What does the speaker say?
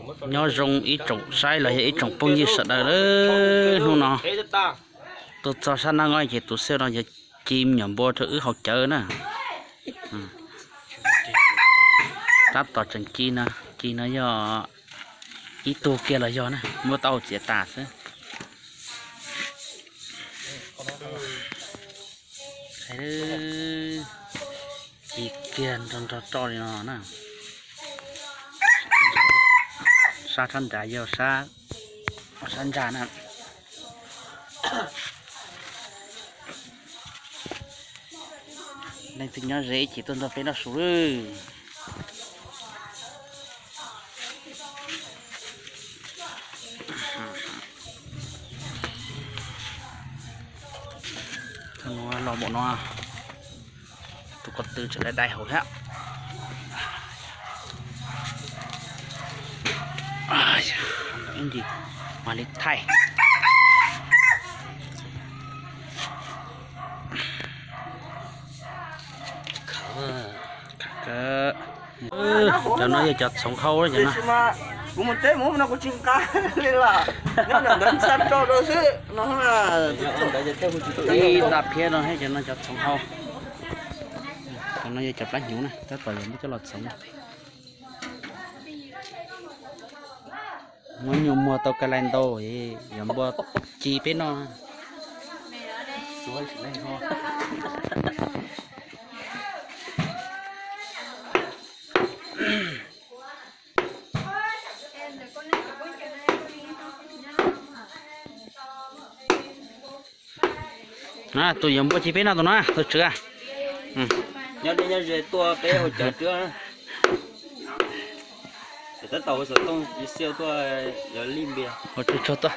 Nyob zoo ib tsoom saib los yog ib tsoom phooj ywg sawv daws, hnub no tuaj txog sab nab nqaij ces tus xib hwb no yog ci me nyuam npua rau wb haus cawv na. Tab tom tseem ci no, ci no yog ib tug kiag los yog na, muab tau txiav tas xwb. Ci kiag nrog nrog roj li no na. Sab thab nrad yog sab, sab nrad na. Leej twg nyob ze ib chim tuaj nrog peb noj su lawm. Los npaum no, tus ko tw tseem dai dai hauv thiab. Ib ntsis mam li thaij. Cov no yog cov txhoov hau cov no. Kuv mus teb mus no kuv tsis nqa li los, nyob ntawm ntawd xa rau xwb no. Ib nta phiab no thiab cov no cov txhoov hau. Cov no yog cov plab hnyuv na, tab tom yuav muab coj los txhoov. Muab nyuj muag tau ka lai ntau, yuav npua ci peb noj. Tus yuav npua ci peb noj tus no, tus tswv. Nyob deb nyob ze tuaj peb ua cawv rwb. Tab tom ua xov tooj xiab tuaj, yuav lij npias ua tsuag tsuag tuaj.